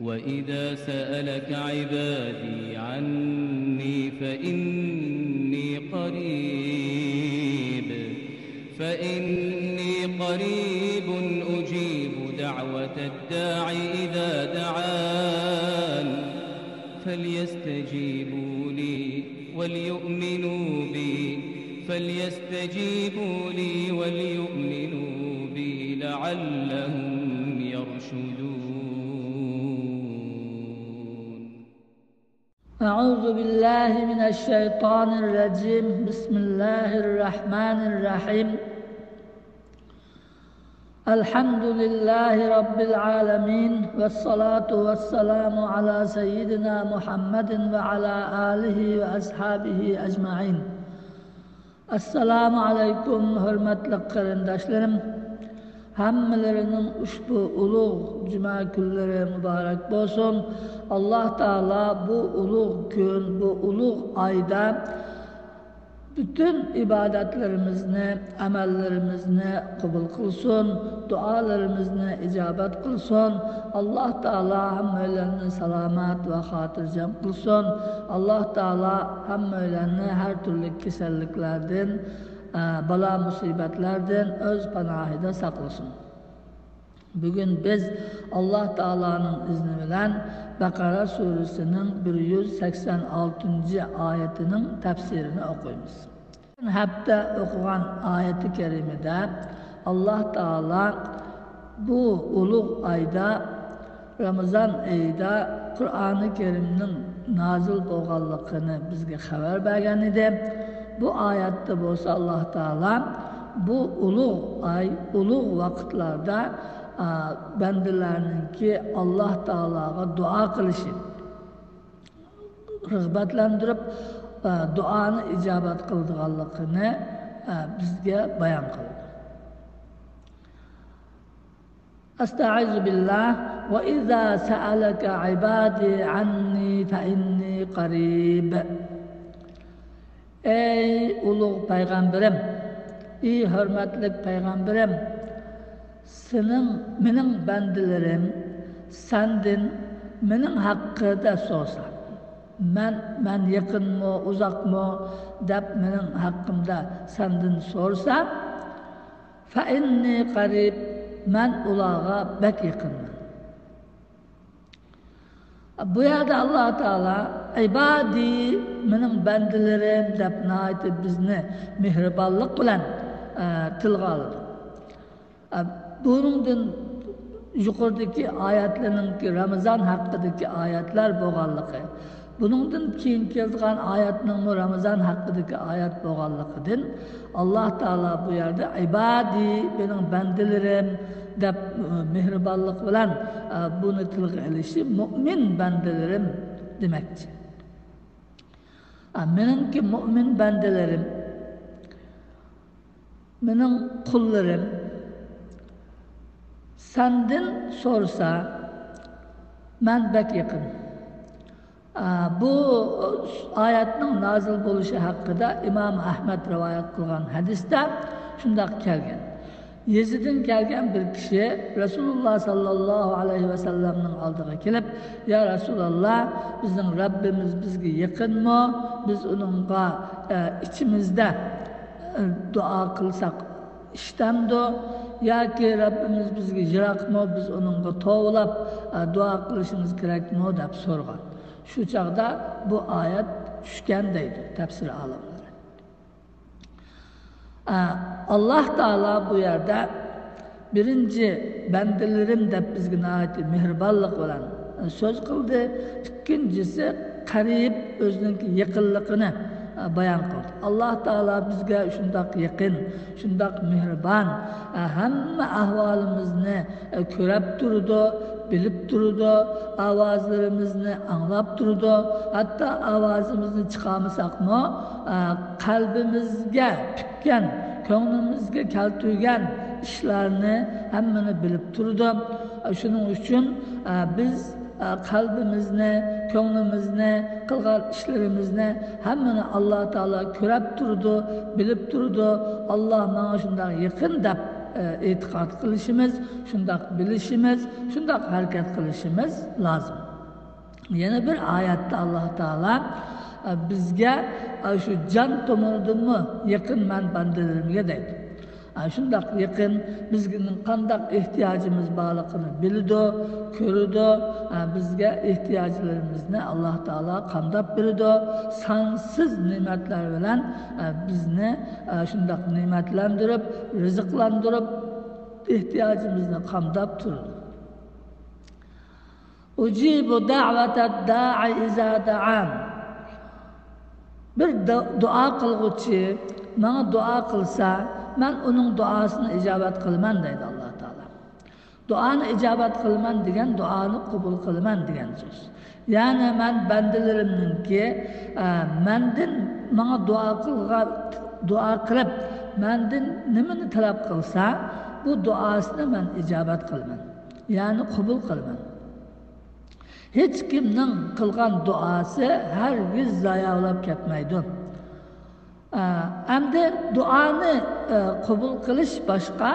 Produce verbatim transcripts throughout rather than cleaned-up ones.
وإذا سألك عبادي عني فإني قريب، فإني قريب أجيب دعوة الداع إذا دعان، فليستجيبوا لي وليؤمنوا بي، فليستجيبوا لي وليؤمنوا بي لعلهم يرشدون. أعوذ بالله من الشيطان الرجيم. بسم الله الرحمن الرحيم. الحمد لله رب العالمين، والصلاة والسلام على سيدنا محمد وعلى آله وأصحابه أجمعين. ئەسسالامۇ ئەلەيكۇم، ھۆرمەتلىك قېرىنداشلىرىم! ھەممىلىرىنىڭ ئۇشبۇ ئۇلۇغ جۈمە كۈنلىرى مۇبارەك بولسۇن. ئاللاھ تائالا بۇ ئۇلۇغ كۈن، بۇ ئۇلۇغ ئايدا پۈتۈن ئىبادەتلىرىمىزنى، ئەمەللىرىمىزنى قوبۇل قىلسۇن، دۇئالىرىمىزنى ئىجابەت قىلسۇن. ئاللاھ تائالا ھەممەيلەننى سالامەت ۋە خاتىرجەم قىلسۇن. ئاللاھ تائالا ھەممەيلەننى ھەر تۈرلۈك كېسەللىكلەردىن، ئە، بالا مۇسىبەتلەردىن ئۆز پاناھىدا ساقلىسۇن. بۈگۈن بىز ئاللاھ تائالانىڭ ئىزنى بىلەن بەقەرە سۈرىسىنىڭ بىر يۈز سەكسەن ئالتىنچى ئايىتىنىڭ تەپسىرىنى ئوقۇيمىز. ھەپتە ئوقۇغان ئايىتى كەرىمىدە ئاللاھ تائالا بۇ ئۇلۇغ ئايدا، رامىزان ئېيىدا قۇرئانى كەرىمنىڭ نازىل بولغانلىقىنى بىزگە خەۋەر بەرگەن ئىدى. بۇ ئايەتتە بولسا ئاللاھ تائالا بۇ ئۇلۇغ ئاي، ئۇلۇغ ۋاقىتلاردا، ئا، بەندىلەرنىڭكى ئاللاھ تائالاغا دۇئا قىلىشى، رىغبەتلەندۈرۈپ، ئە، دۇئانى ئىجابەت قىلىدىغانلىقىنى، ئە، بىزگە بايان قىلدى. ئەستەئىزۇ بىللاھ. وَإِذَا سَأَلَكَ عِبَادِي عَنِّي فَإِنِّي قَرِيبٌ. ئەي ئۇلۇغ پەيغەمبىرىم، ئى ھۆرمەتلىك پەيغەمبىرىم، سېنىڭ، مېنىڭ بەندىلىرىم سەندىن مېنىڭ ھەققىدە سورىسا، مەن، مەن يېقىنمۇ، ئۇزاقمۇ دەپ مېنىڭ ھەققىمدە سەندىن سورىسا، فَإِنِّي قَرِيبٌ، مەن ئۇلارغا بەك يېقىنمەن. بۇ يەردە ئاللاھ تائالا ئىبادى، مېنىڭ بەندىلىرىم دەپ ناھايىتى بىزنى مېھرىبانلىق بىلەن، ئە، تىلغا ئالىدۇ. ئە، بۇنىڭدىن يۇقىرىدىكى ئايەتلەرنىڭكى رامىزان ھەققىدىكى ئايەتلەر بولغانلىقى، بۇنىڭدىن كېيىن كېلىدىغان ئايەتنىڭمۇ رامىزان ھەققىدىكى ئايەت بولغانلىقىدىن، ئاللاھ تائالا بۇ يەردە ئىبادى، مېنىڭ بەندىلىرىم دەپ، ئە، مېھرىبانلىق بىلەن، ئە، بۇنى تىلغا ئېلىشى مۇئمىن بەندىلىرىم دېمەكچى. ئە، مېنىڭكى مۇئمىن بەندىلىرىم، مېنىڭ قۇللىرىم سەندىن سورىسا، مەن بەك يېقىن. ئا، بۇ ئايەتنىڭ نازىل بولۇشى ھەققىدە ئىمام ئەھمەد رىۋايەت قىلغان ھەدىستە شۇنداق كەلگەن. يېزىدىن كەلگەن بىر كىشى رەسۇلۇللاھ ساللاللاھۇ ئەلەيھى ۋەسەللەمنىڭ ئالدىغا كېلىپ، يا رەسۇلاللاھ، بىزنىڭ رەببىمىز بىزگە يېقىنمۇ؟ بىز ئۇنىڭغا، ئە، ئىچىمىزدە، ئە، دۇئا قىلساق ئىشىتەمدۇ؟ ياكى رەببىمىز بىزگە يىراقمۇ؟ بىز ئۇنىڭغا توۋىلاپ، ئە، دۇئا قىلىشىمىز كېرەكمۇ؟ دەپ سورىغان. شۇ چاغدا بۇ ئايەت چۈشكەن دەيدۇ تەپسىر ئالىملىرى. ئە، ئاللاھ تائالا بۇ يەردە بىرىنچى بەندىلىرىم دەپ بىزگە ناھايىتى مېھرىبانلىق بىلەن، ئە، سۆز قىلدى. ئىككىنچىسى قەرىب، ئۆزىنىڭكى يېقىنلىقىنى، ئە، بايان قىلدى. ئاللاھ تائالا بىزگە شۇنداق يېقىن، شۇنداق مېھرىبان، ئە، ھەممە ئەھۋالىمىزنى، ئە، كۆرەپ تۇرىدۇ، بىلىپ تۇرىدۇ، ئاۋازلىرىمىزنى ئاڭلاپ تۇرىدۇ. ھەتتا ئاۋازىمىزنى چىقارمىساقمۇ، ئە، قەلبىمىزگە پۈككەن، كۆڭلىمىزگە كەلتۈرگەن ئىشلارنى ھەممىنى بىلىپ تۇرىدۇ. ئە، شۇنىڭ ئۈچۈن، ئە، بىز، ئە، قەلبىمىزنى، كۆڭلىمىزنى، قىلغان ئىشلىرىمىزنى ھەممىنى ئاللاھ تائالا كۆرەپ تۇرىدۇ، بىلىپ تۇرىدۇ. ئاللاھ ماڭا شۇنداق يېقىن دەپ، ئېتىقاد قىلىشىمىز، شۇنداق بىلىشىمىز، شۇنداق ھەرىكەت قىلىشىمىز لازىم. يەنە بىر ئايەتتە ئاللاھ تائالا، ئە، بىزگە، ئە، شۇ جان تومۇرىدىنمۇ يېقىن مەن بەندىلىرىمگە دەيدۇ. ئە، شۇنداق يېقىن، بىزنىڭ قانداق ئېھتىياجىمىز بارلىقىنى بىلىدۇ، كۆرىدۇ. ئە، بىزگە ئېھتىياجلىرىمىزنى ئاللاھ تائالا قامداپ بېرىدۇ. سانسىز نېمەتلەر بىلەن، ئە، بىزنى، ئە، شۇنداق نېمەتلەندۈرۈپ، رىزىقلاندۇرۇپ، ئېھتىياجىمىزنى قامداپ تۇرىدۇ. ئۇجىبۇ دەۋەتەد دائى ئىزا دەئان. بىر دۇ-، دۇئا قىلغۇچى ماڭا دۇئا قىلسا، مەن ئۇنىڭ دۇئاسىنى ئىجابەت قىلىمەن، دەيدۇ ئاللاھ تائالا. دۇئانى ئىجابەت قىلىمەن دېگەن دۇئانى قوبۇل قىلىمەن دېگەن سۆز. يەنى مەن بەندىلىرىمنىڭكى، ئە، مەندىن ماڭا دۇئا قىلغان، دۇئا قىلىپ، مەندىن نېمىنى تەلەپ قىلسا، بۇ دۇئاسىنى مەن ئىجابەت قىلىمەن. يەنى قوبۇل قىلىمەن. ھېچكىمنىڭ قىلغان دۇئاسى ھەرگىز زايا بولۇپ كەتمەيدۇ. ئە، ئەمدى دۇئانى، ئە، قوبۇل قىلىش باشقا،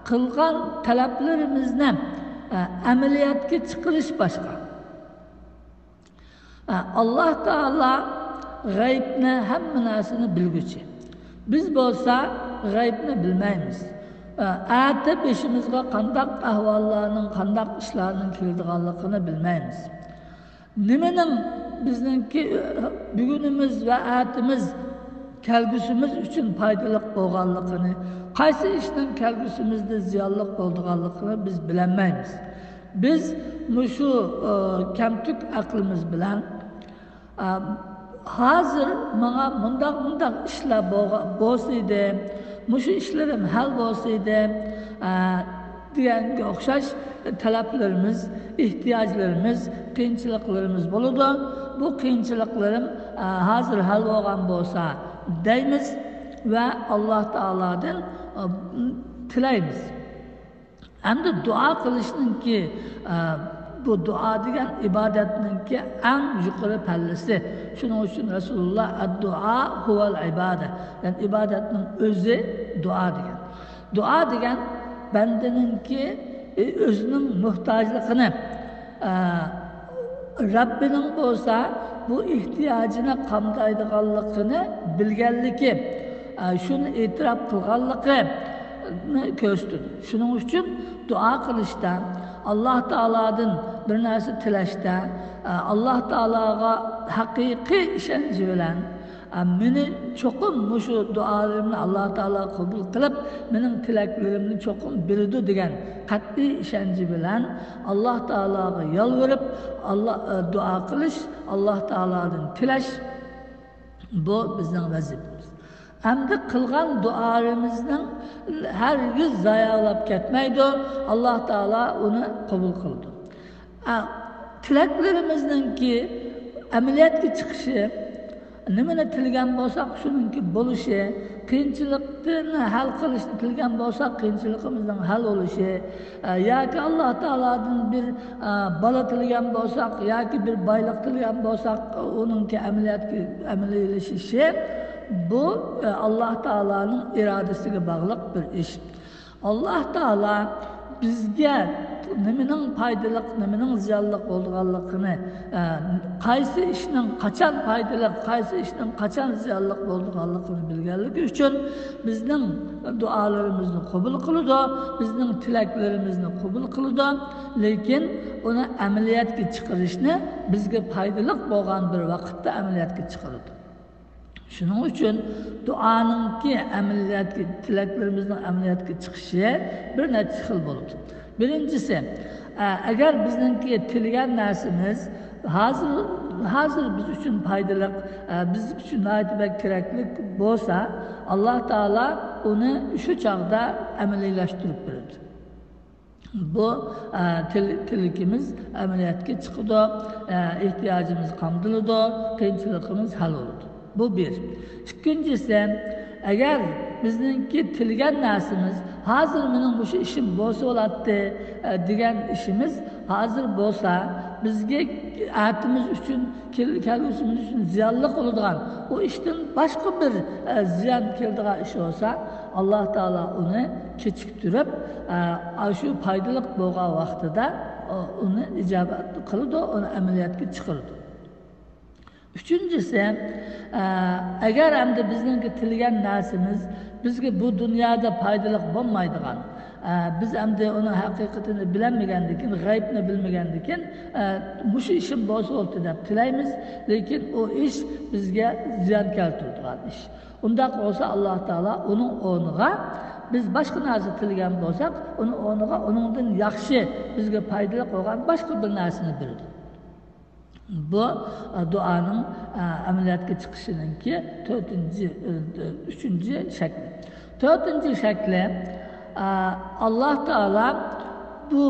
قىلغان تەلەپلىرىمىزنى، ئە، ئەمەلىيەتكە چىقىرىش باشقا. ئە، ئاللاھ تائالا غەيبنى، ھەممە نەرسىنى بىلگۈچى. بىز بولسا غەيبنى بىلمەيمىز. ئە، ئەتە بېشىمىزغا قانداق ئەھۋاللارنىڭ، قانداق ئىشلارنىڭ كېلىدىغانلىقىنى بىلمەيمىز. نېمىنىڭ بىزنىڭكى، ئە، بۈگۈنىمىز ۋە ئەتىمىز، كەلگۈسىمىز ئۈچۈن پايدىلىق بولغانلىقىنى، قايسى ئىشنىڭ كەلگۈسىمىزدە زىيانلىق بولىدىغانلىقىنى بىز بىلەلمەيمىز. بىز مۇشۇ، ئە، كەمتۈك ئەقلىمىز بىلەن، ئە، ھازىر ماڭا مۇنداق، مۇنداق ئىشلار بولغا-، بولسا ئىدى، مۇشۇ ئىشلىرىم ھەل بولسا ئىدى، ئە، دېگەنگە ئوخشاش تەلەپلىرىمىز، ئېھتىياجلىرىمىز، قىيىنچىلىقلىرىمىز بولىدۇ. بۇ قىيىنچىلىقلىرىم، ئە، ھازىر ھەل بولغان بولسا دەيمىز ۋە ئاللاھ تائالادىن، ئە، تىلەيمىز. ئەمدى دۇئا قىلىشنىڭكى، ئە، بۇ دۇئا دېگەن ئىبادەتنىڭكى ئەڭ يۇقىرى پەللىسى. شۇنىڭ ئۈچۈن رەسۇلۇللاھ «ئەددۇئا ھۇۋەل ئىبادە»، يەنى ئىبادەتنىڭ ئۆزى دۇئا دېگەن. دۇئا دېگەن بەندىنىڭكى، ئى، ئۆزىنىڭ موھتاجلىقىنى، ئە، رەببىنىڭ بولسا بۇ ئېھتىياجىنى قامدايدىغانلىقىنى بىلگەنلىكى، ئە، شۇنى ئېتىراپ قىلغانلىقىنى كۆرسىتىدۇ. شۇنىڭ ئۈچۈن دۇئا قىلىشتا ئاللاھ تائالادىن بىر نەرسە تىلەشتە، ئە، ئاللاھ تائالاغا ھەقىقىي ئىشەنچى بىلەن، ئە، مېنى چوقۇم مۇشۇ دۇئالىرىمنى ئاللاھ تائالا قوبۇل قىلىپ، مېنىڭ تىلەكلىرىمنى چوقۇم بېرىدۇ دېگەن قەتئىي ئىشەنچى بىلەن ئاللاھ تائالاغا يالۋۇرۇپ، ئاللا-، ئە، دۇئا قىلىش، ئاللاھ تائالادىن تىلەش، بۇ بىزنىڭ ۋەزىپىمىز. ئەمدى قىلغان دۇئالىرىمىزنىڭ ھەرگىز زايا بولۇپ كەتمەيدۇ، ئاللاھ تائالا ئۇنى قوبۇل قىلىدۇ. ئە، تىلەكلىرىمىزنىڭكى ئەمەلىيەتكە چىقىشى، نېمىنى تىلىگەن بولساق، شۇنىڭكى بولۇشى، قىيىنچىلىقتىن ھەل قىلىشنى تىلىگەن بولساق، قىيىنچىلىقىمىزنىڭ ھەل بولۇشى، ئە، ياكى ئاللاھ تائالادىن بىر، ئە، بالا تىلىگەن بولساق، ياكى بىر بايلىق تىلىگەن بولساق، ئۇنىڭكى ئەمەلىيەتكە، ئەمەلىيلىشىشى، بۇ، ئە، ئاللاھ تائالانىڭ ئىرادىسىگە باغلىق بىر ئىش. ئاللاھ تائالا بىزگە نېمىنىڭ پايدىلىق، نېمىنىڭ زىيانلىق بولىدىغانلىقىنى، ئە، قايسى ئىشنىڭ قاچان پايدىلىق، قايسى ئىشنىڭ قاچان زىيانلىق بولىدىغانلىقىنى بىلگەنلىكى ئۈچۈن بىزنىڭ دۇئالىرىمىزنى قوبۇل قىلىدۇ، بىزنىڭ تىلەكلىرىمىزنى قوبۇل قىلىدۇ، لېكىن ئۇنى ئەمەلىيەتكە چىقىرىشنى بىزگە پايدىلىق بولغان بىر ۋاقىتتا ئەمەلىيەتكە چىقىرىدۇ. شۇنىڭ ئۈچۈن دۇئانىڭكى ئەمەلىيەتكە، تىلەكلىرىمىزنىڭ ئەمەلىيەتكە چىقىشى بىر نەچچە خىل بولىدۇ. بىرىنچىسى، ئە، ئەگەر بىزنىڭكى تىلىگەن نەرسىمىز ھازىر، ھازىر بىز ئۈچۈن پايدىلىق، ئە، بىز ئۈچۈن ناھايىتى بەك كېرەكلىك بولسا، ئاللاھ تائالا ئۇنى شۇ چاغدا ئەمەلىيلەشتۈرۈپ بېرىدۇ. بۇ، ئە، تىل-، تىلىكىمىز ئەمەلىيەتكە چىقىدۇ، ئە، ئېھتىياجىمىز قامدىلىدۇ، قىيىنچىلىقىمىز ھەل بولىدۇ. بۇ بىر. ئىككىنچىسى، ئەگەر بىزنىڭكى تىلىگەن نەرسىمىز، ھازىر مېنىڭ مۇشۇ ئىشىم بولسا بولاتتى، ئە، دېگەن ئىشىمىز ھازىر بولسا، بىزگە ئەتىمىز ئۈچۈن، كېل-، كەلگۈسىمىز ئۈچۈن زىيانلىق بولىدىغان، ئۇ ئىشتىن باشقا بىر، ئە، زىيان كېلىدىغان ئىش بولسا، ئاللاھ تائالا ئۇنى كېچىكتۈرۈپ، ئە، ئاشۇ پايدىلىق بولغان ۋاقتىدا، ئۇ، ئۇنى ئىجابەت قىلىدۇ، ئۇنى ئەمەلىيەتكە چىقىرىدۇ. ئۈچىنچىسى، ئە، ئەگەر ئەمدى بىزنىڭكى تىلىگەن نەرسىمىز بىزگە بۇ دۇنيادا پايدىلىق بولمايدىغان، ئە، بىز ئەمدى ئۇنىڭ ھەقىقىتىنى بىلەلمىگەندىكىن، غەيبنى بىلمىگەندىكىن، ئە، مۇشۇ ئىشىم بولسا بولدى دەپ تىلەيمىز، لېكىن ئۇ ئىش بىزگە زىيان كەلتۈرىدىغان ئىش. ئۇنداق بولسا، ئاللا تائالا ئۇنىڭ ئورنىغا بىز باشقا نەرسە تىلىگەن بولساق، ئۇنىڭ ئورنىغا ئۇنىڭدىن ياخشى، بىزگە پايدىلىق بولغان باشقا بىر نەرسىنى بېرىدۇ. بۇ، ئە، دۇئانىڭ، ئە، ئەمەلىيەتكە چىقىشىنىڭكى تۆتىنچى، ئە، ئۈچىنچى شەكلى. تۆتىنچى شەكلى، ئە، ئاللا تائالا بۇ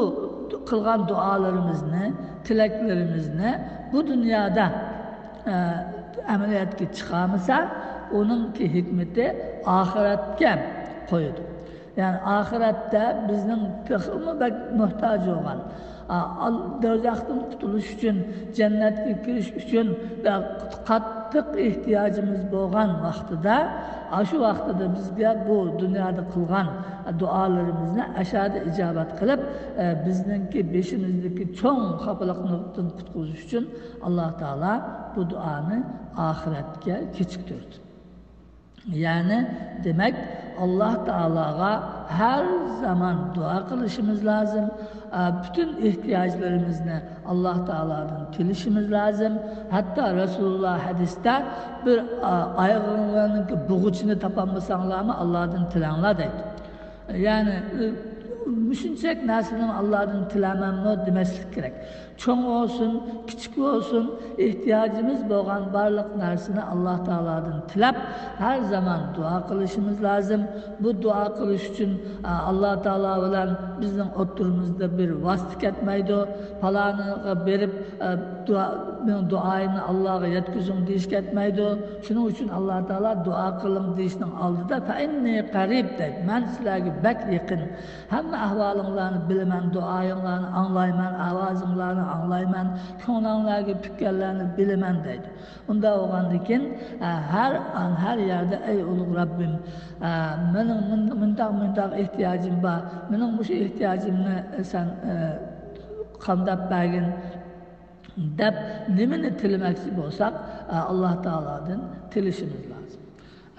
قىلغان دۇئالىرىمىزنى، تىلەكلىرىمىزنى بۇ دۇنيادا، ئە، ئەمەلىيەتكە چىقارمىسا، ئۇنىڭكى ھېكمىتى ئاخىرەتكە قويىدۇ. يەنى ئاخىرەتتە بىزنىڭ تېخىمۇ بەك موھتاج بولغان، ئا، ئال-، دوزاختىن قۇتۇلۇش ئۈچۈن، جەننەتكە كىرىش ئۈچۈن بەك قاتتىق ئېھتىياجىمىز بولغان ۋاقتىدا، ئاشۇ ۋاقتىدا بىزگە بۇ دۇنيادا قىلغان دۇئالىرىمىزنى ئەشەدە ئىجابەت قىلىپ، ئە، بىزنىڭكى بېشىمىزدىكى چوڭ خاپىلىقتىن قۇتقۇزۇش ئۈچۈن ئاللا تائالا بۇ دۇئانى ئاخىرەتكە كېچىكتۈردى. يەنى، دېمەك، ئاللا تائالاغا ھەر زامان دۇئا قىلىشىمىز لازىم. ئا، پۈتۈن ئېھتىياجلىرىمىزنى ئاللا تائالادىن تىلىشىمىز لازىم. ھەتتا رەسۇلۇللا ھەدىستە بىر، ئا، ئايىغىڭلارنىڭكى بۇغۇچىنى تاپالمىساڭلارمۇ ئاللادىن تىلەڭلار دەيدۇ. يەنى، ئى، مۇشۇنچىلىك نەرسىنى ئاللادىن تىلەمەنمۇ دېمەسلىك كېرەك. چوڭ بولسۇن، كىچىك بولسۇن، ئېھتىياجىمىز بولغان بارلىق نەرسىنى ئاللا تائالادىن تىلەپ، ھەر زامان دۇئا قىلىشىمىز لازىم. بۇ دۇئا قىلىش ئۈچۈن، ئە، ئاللا تائالا بىلەن بىزنىڭ ئوتتۇرىمىزدا بىر ۋاسىتە كەتمەيدۇ. پالانىغا بېرىپ، ئە، دۇئا، مېنىڭ دۇئايىمنى ئاللاغا يەتكۈزۈڭ دېيىش كەتمەيدۇ. شۇنىڭ ئۈچۈن ئاللا تائالا دۇئا قىلىڭ دېيىشنىڭ ئالدىدا، فەئىننى قەرىب دەيدۇ. مەن سىلەرگە بەك يېقىن. ھەممە ئەھۋالىڭلارنى بىلىمەن، دۇئايىڭلارنى ئاڭلايمەن، ئاۋازىڭلارنى ئاڭلايمەن، كۆڭلۈڭلارغا پۈككەنلەرنى بىلىمەن دەيدۇ. ئۇنداق بولغاندىكىن، ئە، ھەر ئان، ھەر يەردە، ئەي ئۇلۇغ رەببىم، ئە، مېنىڭ مۇن-، مۇنداق، مۇنداق ئېھتىياجىم بار، مېنىڭ مۇشۇ ئېھتىياجىمنى سەن، ئە، قامداپ بەرگىن، دەپ نېمىنى تىلىمەكچى بولساق، ئە، ئاللا تائالادىن تىلىشىمىز لازىم.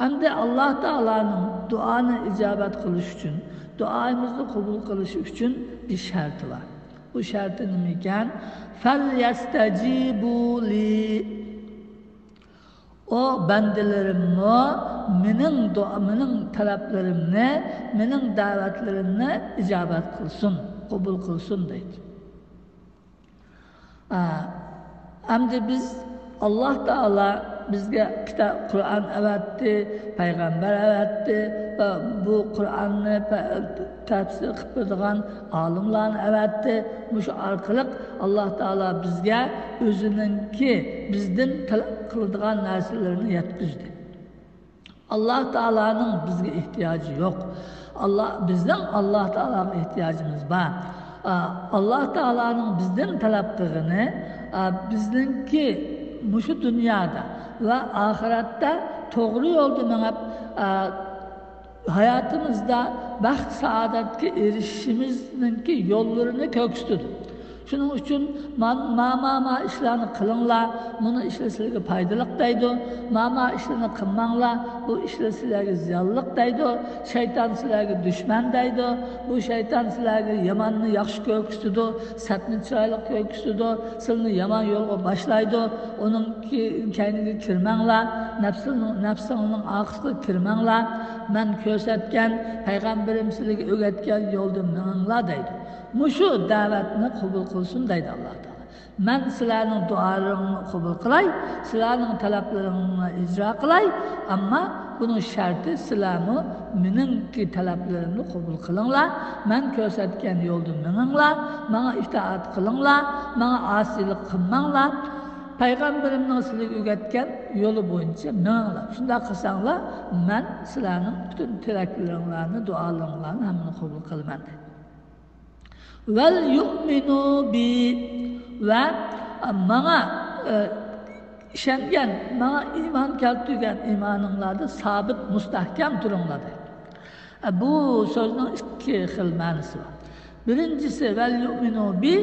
ئەمدى ئاللا تائالانىڭ دۇئانى ئىجابەت قىلىش ئۈچۈن، دۇئايىمىزنى قوبۇل قىلىش ئۈچۈن بىر شەرتى بار. بۇ شەرتى نېمىكەن؟ فەليەستەجىبۇ لى. ئۇ بەندىلىرىممۇ مېنىڭ دۇئا، مېنىڭ تەلەپلىرىمنى، مېنىڭ دەۋەتلىرىمنى ئىجابەت قىلسۇن، قوبۇل قىلسۇن دەيدۇ. ئا، ئەمدى بىز، ئاللا تائالا بىزگە كىتاب، قۇرئان ئەۋەتتى، پەيغەمبەر ئەۋەتتى ۋە بۇ قۇرئاننى پە-، تەپسىر قىلىپ بېرىدىغان ئالىملارنى ئەۋەتتى. مۇشۇ ئارقىلىق ئاللا تائالا بىزگە ئۆزىنىڭكى، بىزدىن تەلەپ قىلىدىغان نەرسىلىرىنى يەتكۈزدى. ئاللا تائالانىڭ بىزگە ئېھتىياجى يوق. ئاللا، بىزنىڭ ئاللا تائالاغا ئېھتىياجىمىز بار. ئا، ئاللا تائالانىڭ بىزدىن تەلەپ قىلغىنى، ئا، بىزنىڭكى مۇشۇ دۇنيادا ۋە ئاخىرەتتە توغرا يولدا مېڭىپ، ئا، ھاياتىمىزدا بەخت سائادەتكە ئېرىشىشىمىزنىڭكى يوللىرىنى كۆرسىتىدۇ. شۇنىڭ ئۈچۈن ما-، ما، ما، ما ئىشلارنى قىلىڭلار، مۇنۇ ئىشلار سىلەرگە پايدىلىق دەيدۇ. ما، ما ئىشلارنى قىلماڭلار، بۇ ئىشلار سىلەرگە زىيانلىق دەيدۇ. شەيتان سىلەرگە دۈشمەن دەيدۇ. بۇ شەيتان سىلەرگە ياماننى ياخشى كۆرسىتىدۇ، سەتنى چىرايلىق كۆرسىتىدۇ، سىلىنى يامان يولغا باشلايدۇ. ئۇنىڭ كەينىگە كىرمەڭلار، نەپسىنىڭ، نەپسىڭنىڭ ئارقىسىغا كىرمەڭلار. مەن كۆرسەتكەن، پەيغەمبىرىم سىلەرگە ئۆگەتكەن يولدا مېڭىڭلار دەيدۇ. مۇشۇ دەۋەتنى قوبۇل قىلسۇن دەيدۇ ئاللا تائالا. مەن سىلەرنىڭ دۇئالىرىڭلارنى قوبۇل قىلاي، سىلەرنىڭ تەلەپلىرىڭلارنى ئىجرا قىلاي، ئەمما بۇنىڭ شەرتى سىلەرمۇ مېنىڭكى تەلەپلىرىمنى قوبۇل قىلىڭلار، مەن كۆرسەتكەن يولدا مېڭىڭلار، ماڭا ئىتائەت قىلىڭلار، ماڭا ئاسىيلىق قىلماڭلار، پەيغەمبىرىمنىڭ سىلەرگە ئۆگەتكەن يولى بويىچە مېڭىڭلار. شۇنداق قىلساڭلار، مەن سىلەرنىڭ پۈتۈن تىلەكلىرىڭلارنى، دۇئالىرىڭلارنى ھەممىنى قوبۇل قىلىمەن دەيدۇ. ۋەل يۇئمىنۇ بى ۋە ماڭا، ئە، ئىشەنگەن، ماڭا ئىمان كەلتۈرگەن ئىمانىڭلاردا سابىت، مۇستەھكەم تۇرۇڭلار دەيدۇ. بۇ سۆزنىڭ ئىككى خىل مەنىسى بار. بىرىنچىسى، ۋەل يۇئمىنۇ بى،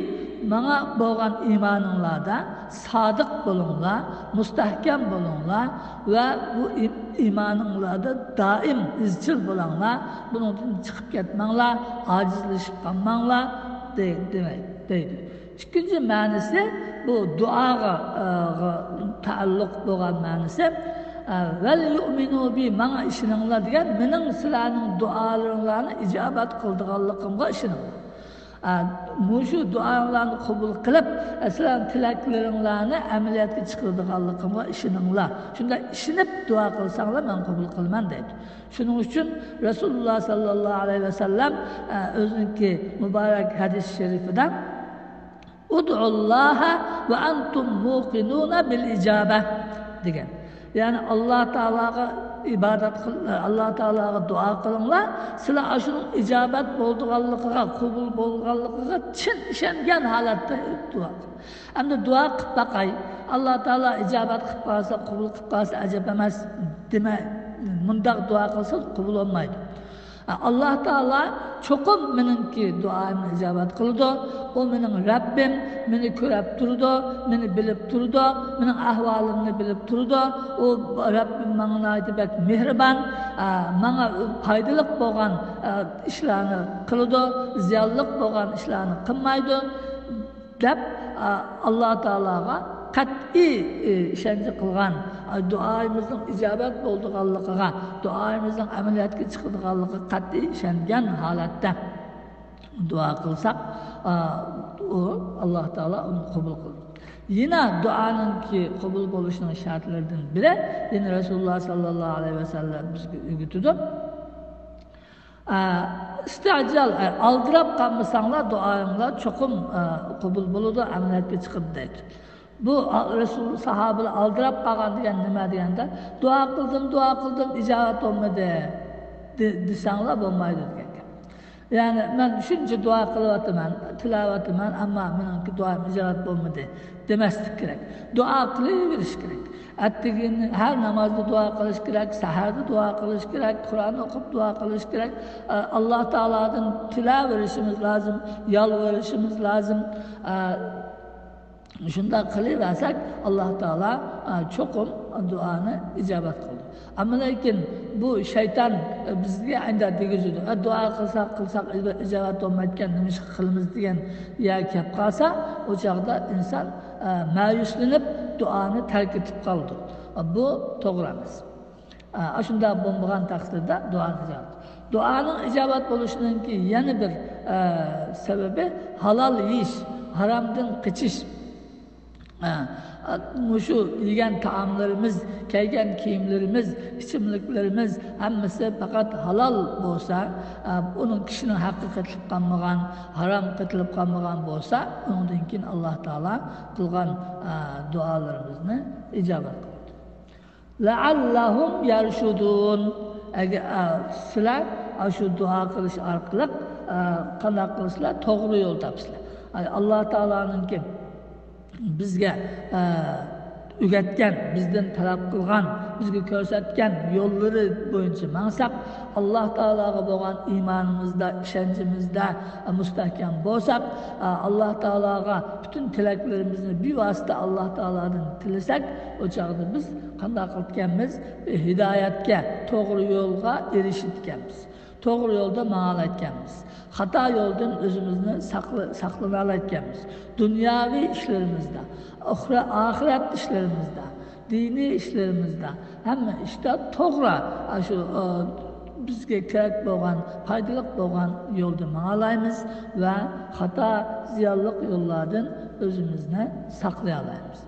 ماڭا بولغان ئىمانىڭلاردا سادىق بولۇڭلار، مۇستەھكەم بولۇڭلار ۋە بۇ ئىم-، ئىمانىڭلاردا دائىم ئىزچىل بولۇڭلار، بۇنىڭدىن چىقىپ كەتمەڭلار، ئاجىزلىشىپ قالماڭلار، دەي-، دېمەك، دەيدۇ. ئىككىنچى مەنىسى، بۇ دۇئاغا، ئە، غا-، تەئەللۇق بولغان مەنىسى، ئە، ۋەل يۇئمىنۇ بى، ماڭا ئىشىنىڭلار دېگەن، مېنىڭ سىلەرنىڭ دۇئالىرىڭلارنى ئىجابەت قىلىدىغانلىقىمغا ئىشىنىڭلار. ئە، مۇشۇ دۇئاڭلارنى قوبۇل قىلىپ، ئە، سىلەرنىڭ تىلەكلىرىڭلارنى ئەمەلىيەتكە چىقىرىدىغانلىقىمغا ئىشىنىڭلار. شۇنداق ئىشىنىپ دۇئا قىلساڭلار، مەن قوبۇل قىلىمەن، دەيدۇ. شۇنىڭ ئۈچۈن رەسۇلۇللا ساللاللاھۇ ئەلەيھى ۋەسەللەم، ئە، ئۆزىنىڭكى مۇبارەك ھەدىس شېرىپىدە، ئۇدئۇللاھە ۋە ئەنتۇم مۇقىنۇنە بىل ئىجابە، دېگەن. يەنى، ئاللا تائالاغا ئىبادەت قىل-، ئاللا تائالاغا دۇئا قىلىڭلار، سىلەر ئاشۇنىڭ ئىجابەت بولىدىغانلىقىغا، قوبۇل بولغانلىقىغا چىن ئىشەنگەن ھالەتتە دۇئا قىلىڭ. ئەمدى دۇئا قىلىپ باقاي، ئاللا تائالا ئىجابەت قىلىپ قالسا، قوبۇل قىلىپ قالسا ئەجەب ئەمەس، دېمە، مۇنداق دۇئا قىلسا قوبۇل بولمايدۇ. ئاللا تائالا چوقۇم مېنىڭكى دۇئايىمنى ئىجابەت قىلىدۇ. ئۇ مېنىڭ رەببىم، مېنى كۆرەپ تۇرىدۇ، مېنى بىلىپ تۇرىدۇ، مېنىڭ ئەھۋالىمنى بىلىپ تۇرىدۇ. ئۇ رەببىم ماڭا ناھايىتى بەك مېھرىبان، ئا، ماڭا پايدىلىق بولغان، ئا، ئىشلارنى قىلىدۇ، زىيانلىق بولغان ئىشلارنى قىلمايدۇ. دەپ، ئا، ئاللا تائالاغا قەتئىي، ئى، ئىشەنچ قىلغان، ئا، دۇئايىمىزنىڭ ئىجابەت بولىدىغانلىقىغا، دۇئايىمىزنىڭ ئەمەلىيەتكە چىقىدىغانلىقىغا قەتئىي ئىشەنگەن ھالەتتە دۇئا قىلساق، ئا، ئۇ، ئاللا تائالا ئۇنى قوبۇل قىلىدۇ. يەنە دۇئانىڭكى قوبۇل بولۇشىنىڭ شەرتلىرىدىن بىرى، يەنە رەسۇلۇللا ساللاللاھۇ ئەلەيھى ۋەسەللەم بىزگە ئۆگىتىدۇ. ئە، ئىستىئجال، ئە، ئالدىراپ قالمىساڭلار، دۇئايىڭلار چوقۇم، ئە، قوبۇل بولىدۇ، ئەمەلىيەتكە چىقىدۇ، دەيدۇ. بۇ، ئا، رەسۇل، ساھابىلەر ئالدىراپ قالغان دېگەن نېمە دېگەندە، دۇئا قىلدىم، دۇئا قىلدىم، ئىجابەت بولمىدى، دې-، دېسەڭلار بولمايدۇ دېگەن گەپ. يەنى، مەن شۇنچە دۇئا قىلىۋاتىمەن، تىلەۋاتىمەن، ئەمما مېنىڭكى دۇئام ئىجابەت بولمىدى، دېمەسلىك كېرەك. دۇئا قىلىۋېرىش كېرەك. ئەتىگىنى ھەر نامازدا دۇئا قىلىش كېرەك، سەھەردە دۇئا قىلىش كېرەك، قۇرئان ئوقۇپ دۇئا قىلىش كېرەك. ئە، ئاللا تائالادىن تىلەۋېرىشىمىز لازىم، يالۋۇرۇشىمىز لازىم. ئە، شۇنداق قىلىۋەرسەك، ئاللا تائالا، ئە، چوقۇم دۇئانى ئىجابەت قىلىدۇ. ئەمما لېكىن بۇ شەيتان، ئە، بىزگە ئەندە دېگۈزىدۇ. ئە، دۇئا قىلساق، قىلساق، ئىجابەت بولمايدىكەن، نېمە ئىش قىلىمىز دېگەن يەرگە كەپ قالسا، ئۇ چاغدا ئىنسان ئە، مەيۈسلىنىپ دۇئانى تەرك ئېتىپ قالىدۇ. ئە، بۇ توغرا ئەمەس. ئە، ئاشۇنداق بولمىغان تەقدىردە دۇئانى ئىجابەت. دۇئانىڭ ئىجابەت بولۇشىنىڭكى يەنە بىر، ئە، سەۋەبى ھالال يېيىش، ھارامدىن قېچىش. ئە، ئە، مۇشۇ يېگەن تائاملىرىمىز، كىيگەن كىيىملىرىمىز، ئىچىملىكلىرىمىز ھەممىسى پەقەت ھالال بولسا، ئە، ئۇنىڭ كىشىنىڭ ھەققى قېتىلىپ قالمىغان، ھارام قېتىلىپ قالمىغان بولسا، ئۇنىڭدىن كېيىن ئاللا تائالا قىلغان، ئە، دۇئالىرىمىزنى ئىجابەت قىلىدۇ. لەئەللەھۇم يەرشۇدۇن. ئەگەر، ئە، سىلەر ئاشۇ دۇئا قىلىش ئارقىلىق، ئە، قانداق قىلىسىلەر؟ توغرا يول تاپىسىلەر. ئاي، ئاللا تائالانىڭكى بىزگە، ئە، ئۆگەتكەن، بىزدىن تەلەپ قىلغان، بىزگە كۆرسەتكەن يوللىرى بويىچە ماڭساق، ئاللا تائالاغا بولغان ئىمانىمىزدا، ئىشەنچىمىزدە، ئە، مۇستەھكەم بولساق، ئە، ئاللا تائالاغا پۈتۈن تىلەكلىرىمىزنى بىۋاسىتە ئاللا تائالادىن تىلىسەك، ئۇ چاغدا بىز قانداق قىلىدىكەنمىز؟ ھىدايەتكە، توغرا يولغا ئېرىشىدىكەنمىز. توغرا يولدا ماڭالايدىكەنمىز. خاتا يولدىن ئۆزىمىزنى ساقلا-، ساقلىنالايدىكەنمىز. دۇنياۋى ئىشلىرىمىزدا، ئاخىرە-، ئاخىرەت ئىشلىرىمىزدا، دىنىي ئىشلىرىمىزدا، ھەممە ئىشتا توغرا، ئاشۇ، ئا، بىزگە كېرەك بولغان، پايدىلىق بولغان يولدا ماڭالايمىز ۋە خاتا، زىيانلىق يوللاردىن ئۆزىمىزنى ساقلىيالايمىز.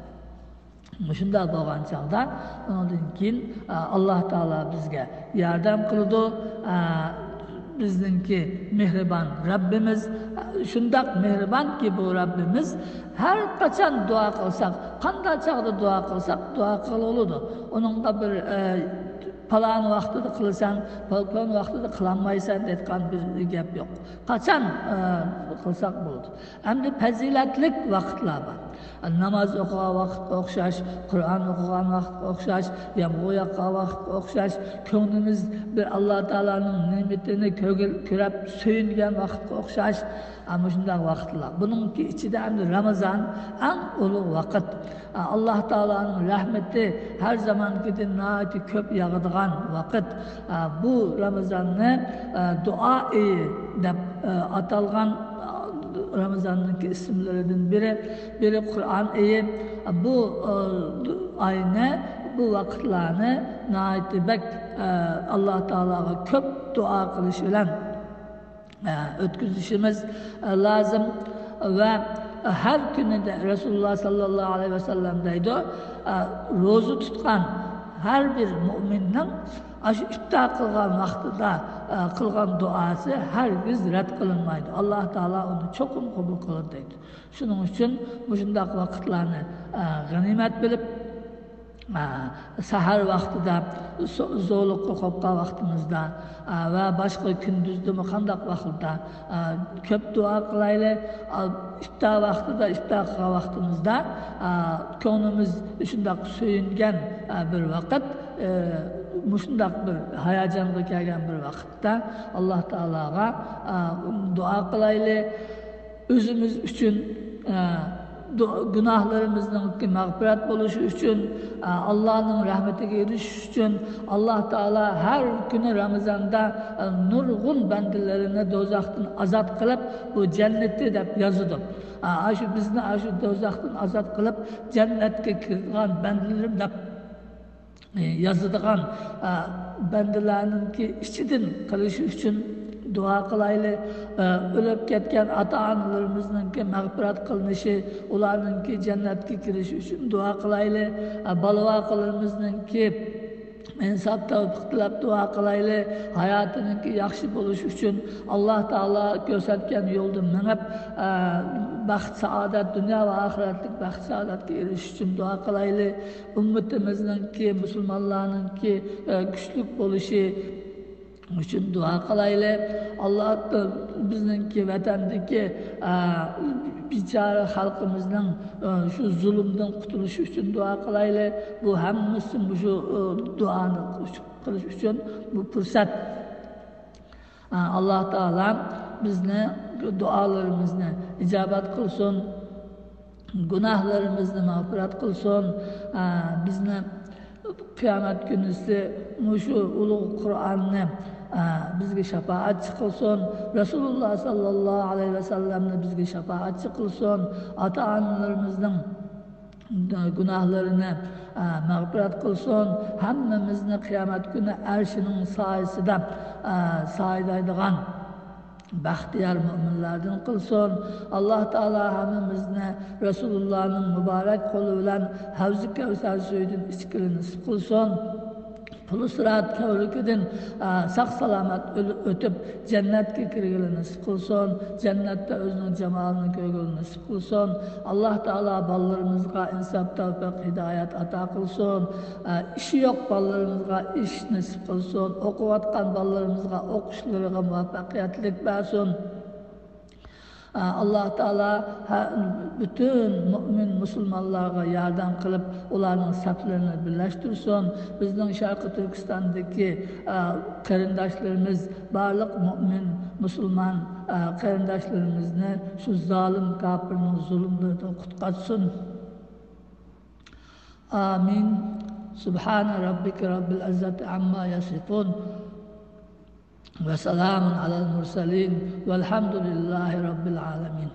مۇشۇنداق بولغان چاغدا، ئۇنىڭدىن كېيىن، ئا، ئاللا تائالا بىزگە ياردەم قىلىدۇ. ئا، بىزنىڭكى مېھرىبان رەببىمىز، ئا، شۇنداق مېھرىبانكى، بۇ رەببىمىز ھەر قاچان دۇئا قىلساق، قانداق چاغدا دۇئا قىلساق، دۇئا قىلغىلى بولىدۇ. ئۇنىڭغا بىر، ئە، پالان ۋاقتىدا قىلىسەن، پالان ۋاقتىدا قىلالمايسەن دەيدىغان بىر گەپ يوق. قاچان، ئە، قىلساق بولىدۇ. ئەمدى پەزىلەتلىك ۋاقىتلار بار. ناماز ئوقۇغان ۋاقىتقا ئوخشاش، قۇرئان ئوقۇغان ۋاقىتقا ئوخشاش، يامغۇر ياغقان ۋاقىتقا ئوخشاش، كۆڭلىمىز بىر ئاللا تائالانىڭ نېمىتىنى كۆگۈل-، كۆرەپ سۆيۈنگەن ۋاقىتقا ئوخشاش، ئە، مۇشۇنداق ۋاقىتلار. بۇنىڭكى ئىچىدە ئەمدى رامىزان ئەڭ ئۇلۇغ ۋاقىت. ئە، ئاللا تائالانىڭ رەھمىتى ھەر زامانكىدىن ناھايىتى كۆپ ياغىدىغان ۋاقىت. ئە، بۇ رامىزاننى، ئە، دۇئا ئېيى دەپ، ئە، ئاتالغان، ئە، رامىزاننىڭكى ئىسىملىرىدىن بىرى، بىرى قۇرئان ئېيى. بۇ، ئە، ئاينى، بۇ ۋاقىتلارنى ناھايىتى بەك، ئە، ئاللا تائالاغا كۆپ دۇئا قىلىش بىلەن، ئە، ئۆتكۈزۈشىمىز، ئە، لازىم. ۋە ھەر كۈنىدە رەسۇلۇللا ساللاللاھۇ ئەلەيھى ۋەسەللەم دەيدۇ، ئە، روزا تۇتقان ھەر بىر مۇئمىننىڭ ئاشۇ ئىپتار قىلغان ۋاقتىدا، ئە، قىلغان دۇئاسى ھەرگىز رەت قىلىنمايدۇ. ئاللا تائالا ئۇنى چوقۇم قوبۇل قىلىدۇ دەيدۇ. شۇنىڭ ئۈچۈن مۇشۇنداق ۋاقىتلارنى، ئە، غەنىيمەت بىلىپ، ئە، سەھەر ۋاقتىدا، زو-، زورلۇققا قوپقان ۋاقتىمىزدا، ئە، ۋە باشقا كۈندۈزدىمۇ قانداق ۋاقىتتا، ئە، كۆپ دۇئا قىلايلى. ئە، ئىپتار ۋاقتىدا، ئىپتار قىلغان ۋاقتىمىزدا، ئە، كۆڭلىمىز شۇنداق سۆيۈنگەن، ئە، بىر ۋاقىت، ئە، مۇشۇنداق بىر ھاياجانغا كەلگەن بىر ۋاقىتتا ئاللا تائالاغا، ئە، دۇئا قىلايلى. ئۆزىمىز ئۈچۈن، ئە، دۇ-، گۇناھلىرىمىزنىڭكى مەغپىرەت بولۇشى ئۈچۈن، ئە، ئاللانىڭ رەھمىتىگە ئېرىشىش ئۈچۈن، ئاللا تائالا ھەر كۈنى رامىزاندا، ئە، نۇرغۇن بەندىلىرىنى دوزاختىن ئازاد قىلىپ، بۇ جەننىتى دەپ يازىدۇ. ئە، ئاشۇ بىزنى ئاشۇ دوزاختىن ئازاد قىلىپ، جەننەتكە كىرىدىغان بەندىلىرىم دەپ يازىدىغان، ئە، بەندىلەرنىڭكى ئىچىدىن قىلىشى ئۈچۈن دۇئا قىلايلى. ئە، ئۆلۈپ كەتكەن ئاتا-ئانىلىرىمىزنىڭكى مەغپىرەت قىلىنىشى، ئۇلارنىڭكى جەننەتكە كىرىشى ئۈچۈن دۇئا قىلايلى. ئە، بالا-ۋاقىلىرىمىزنىڭكى ئىنساپ تەۋپىق تىلەپ دۇئا قىلايلى. ھاياتىنىڭكى ياخشى بولۇشى ئۈچۈن ئاللا تائالا كۆرسەتكەن يولدا مېڭىپ، ئە، بەخت-سائادەت، دۇنيا ۋە ئاخىرەتلىك بەخت-سائادەتكە ئېرىشىش ئۈچۈن دۇئا قىلايلى. ئۈممىتىمىزنىڭكى، مۇسۇلمانلارنىڭكى، ئە، كۈچلۈك بولۇشى ئۈچۈن دۇئا قىلايلى. ئاللا بىزنىڭكى ۋەتەندىكى، ئە، بىچارە خەلقىمىزنىڭ، ئە، شۇ زۇلۇمدىن قۇتۇلۇشى ئۈچۈن دۇئا قىلايلى. بۇ ھەممىسى مۇشۇ، ئە، دۇئانى قىلىش ئۈچۈن بۇ پۇرسەت. ئاللا تائالا بىزنى، دۇئالىرىمىزنى ئىجابەت قىلسۇن، گۇناھلىرىمىزنى مەغپىرەت قىلسۇن، بىزنى قىيامەت كۈنىسى مۇشۇ ئۇلۇغ قۇرئاننى بىزگە شاپائەتچى قىلسۇن، رەسۇلۇللا ساللاللاھۇ ئەلەيھى ۋەسەللەمنى بىزگە شاپائەتچى قىلسۇن، ئاتا-ئانىلىرىمىزنىڭ گۇناھلىرىنى، ئە، مەغپىرەت قىلسۇن. ھەممىمىزنى قىيامەت كۈنى ئەرشىنىڭ سايىسىدا، ئە، سايىلايدىغان بەختىيار مۆمىنلەردىن قىلسۇن. ئاللا تائالا ھەممىمىزنى رەسۇلۇللانىڭ مۇبارەك قولى بىلەن ھەۋزى كەۋسەر سۈيىدىن ئىچكىلى نېسىپ قىلسۇن. پۇل سىرات كۆۋرۈكىدىن، ئە، ساق-سالامەت ئۆل-، ئۆتۈپ، جەننەتكە كىرگىلى نېسىپ قىلسۇن. جەننەتتە ئۆزىنىڭ جامالىنى كۆرگىلى نېسىپ قىلسۇن. ئاللا تائالا بالىلىرىمىزغا ئىنساپ، تەۋپىق، ھىدايەت ئاتا قىلسۇن. ئە، ئىشى يوق بالىلىرىمىزغا ئىش نېسىپ قىلسۇن. ئوقۇۋاتقان بالىلىرىمىزغا ئوقۇشلىرىغا مۇۋەپپەقىيەتلىك بەرسۇن. ئاللا تائالا ھە-، پۈتۈن مۆمىن مۇسۇلمانلارغا ياردەم قىلىپ، ئۇلارنىڭ سەپلىرىنى بىرلەشتۈرسۇن. بىزنىڭ شەرقىي تۈركىستاندىكى، ئە، قېرىنداشلىرىمىز، بارلىق مۆمىن مۇسۇلمان، ئە، قېرىنداشلىرىمىزنى شۇ زالىم كاپىرنىڭ زۇلۇملىرىدىن قۇتقارسۇن. ئامىن. سبحان ربك رب العزة عما يصفون. وسلام على المرسلين والحمد لله رب العالمين.